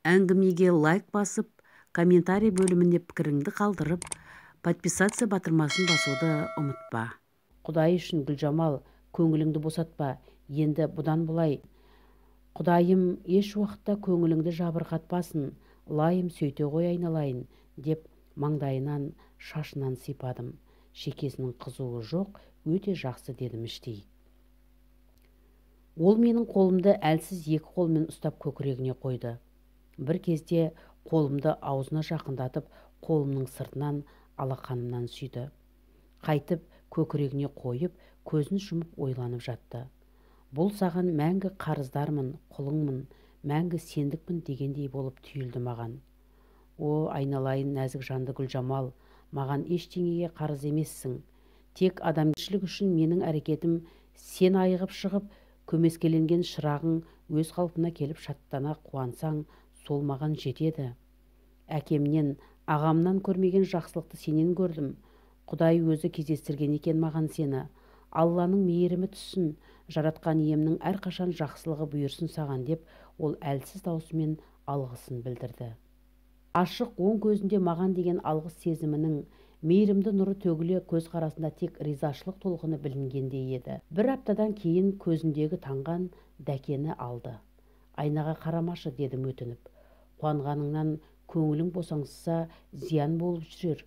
Әңгімеге лайк басып, комментарий бөліміне пікіріңді қалдырып, подписаться батырмасын басуды ұмытпа. Құдай үшін, Гүлжамал, көңіліңді босатпа. Енді бұдан бұлай Құдайым еш уақытта көңіліңді жабырқатпасын, лайым сөйте ғой айналайын, деп маңдайынан, шашынан сипадым. Шекесінің қызуы жоқ, өте жақсы дедім іштей. Ол менің қолымды әлсіз екі қолмен ұстап көкірегіне қойды. Бір кезде қолымды аузына жақындатып, қолымның сыртынан алақанымнан сүйді. Қайтып көкірегіне қойып, көзін жұмып ойланып жатты. Бұл саған мәңгі қарыздармын, құлыңмын, мәңгі сендікпін дегендей болып түйілді маған. О, айналайын нәзік жанды Гүлжамал, маған ештеңеге қарыз емессің. Тек адамгершілік үшін менің әрекетім сен айығып шығып, көмескеленген шырағың өз қалпына келіп шаттана қуансаң, сол маған жетеді. Әкемнен, ағамнан көрмеген жақсылықты сенен көрдім. Құдай өзі кездестірген екен маған сені. Алланың мейірімі түссін, жаратқан иемнің әрқашан жақсылығы бұйырсын саған, деп ол әлсіз даусымен алғысын білдірді. Ашық оң көзінде маған деген алғыс сезімінің мейірімді нұры төгіле, көз қарасында тек ризашылық толқыны білінгендей еді. Бір аптадан кейін көзіндегі таңған дәкені алды. Айнаға қарамашы, дедім өтініп. Қуанғаныңнан көңілің босаңсыса, зиян болып жүрер.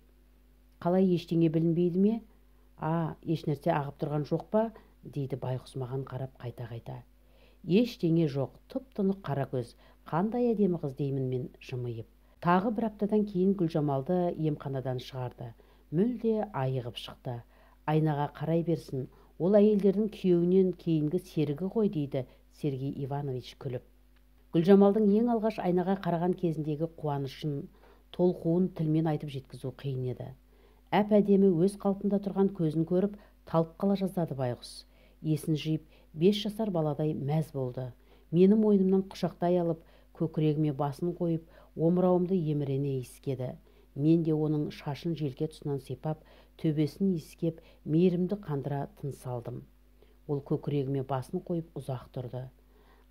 Қалай, ештеңе білінбейді ме? А, ешнәрсе ағып тұрған жоқ па? Дейді байғұс маған қарап қайта-қайта. Ештеңе жоқ, тұп-тұнық қара көз, қандай әдемі қыз деймін мен жымиып. Тағы бір аптадан кейін Гүлжамалды емханадан шығарды. Мүлде айығып шықты. Айнаға қарай берсін, ол әйелдердің күйеуінен кейінгі серігі ғой, дейді Сергей Иванович күліп. Гүлжамалдың ең алғаш айнаға қараған кезіндегі қуанышын, толқуын тілмен айтып жеткізу қиын еді. Әп-әдемі өз қалпында тұрған көзін көріп, талып қала жаздады байғұс. Есін жиып, 5 жасар баладай мәз болды. Мені мойнымнан құшақтай алып, көкірегіме басын қойып, омырауымды емірене иіскеді. Мен де оның шашын желке тұсынан сипап, төбесін иіскеп, мейірімді қандыра тыныс алдым. Ол көкірегіме басын қойып ұзақ тұрды.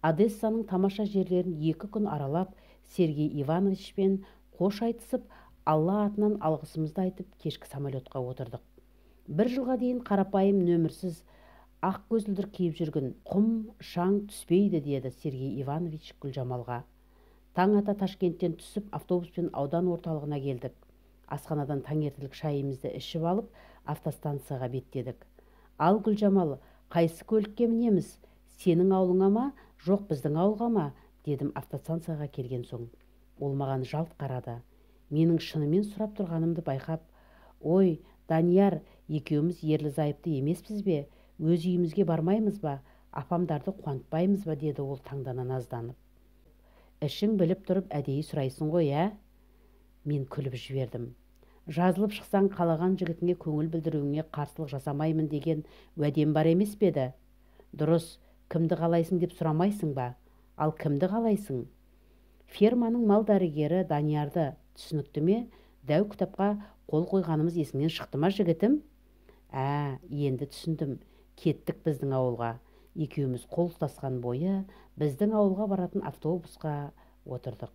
Одессаның тамаша жерлерін 2 күн аралап, Сергей Ивановичпен қош айтысып, Алла атынан алғысымызды айтып, кешкі самолетқа отырдық. Бір жылға дейін қарапайым нөмірсіз ақ көзілдір киіп жүргін, құм, шаң түспейді, деді Сергей Иванович Гүлжамалға. Таң ата Ташкенттен түсіп, автобуспен аудан орталығына келдік. Асханадан таңертеңгілік шайымызды ішіп алып, автостанцияға беттедік. Ал Гүлжамал, қайсы көлікке мінеміз? Сенің ауылыңа ма, жоқ біздің ауылға ма? Дедім автостанцияға келген соң. Ол маған жалт қарады. Менің шынымен сұрап тұрғанымды байқап, ой, Данияр, екеуміз ерлі-зайыпты емеспіз бе? Өз үйімізге бармаймыз ба? Апамдарды қуантпаймыз ба? Деді ол таңдана назданып. Ішің біліп тұрып әдейі сұрайсың ғой, ә? Мен күліп жібердім. Жазылып шықсаң, қалаған жігітіңе көңіл білдіруіңе қарсылық жасамаймын деген уәдем бар емес пе еді? Дұрыс, кімді қалайсың деп сұрамайсың ба? Ал кімді қалайсың? Ферманың мал дәрігері Даниярды, түсінікті ме? Дәу кітапқа қол қойғанымыз есіңнен шықты ма, жігітім? Ә, енді түсіндім. Кеттік біздің ауылға. Екеуміз қол ұстасқан бойы біздің ауылға баратын автобусқа отырдық.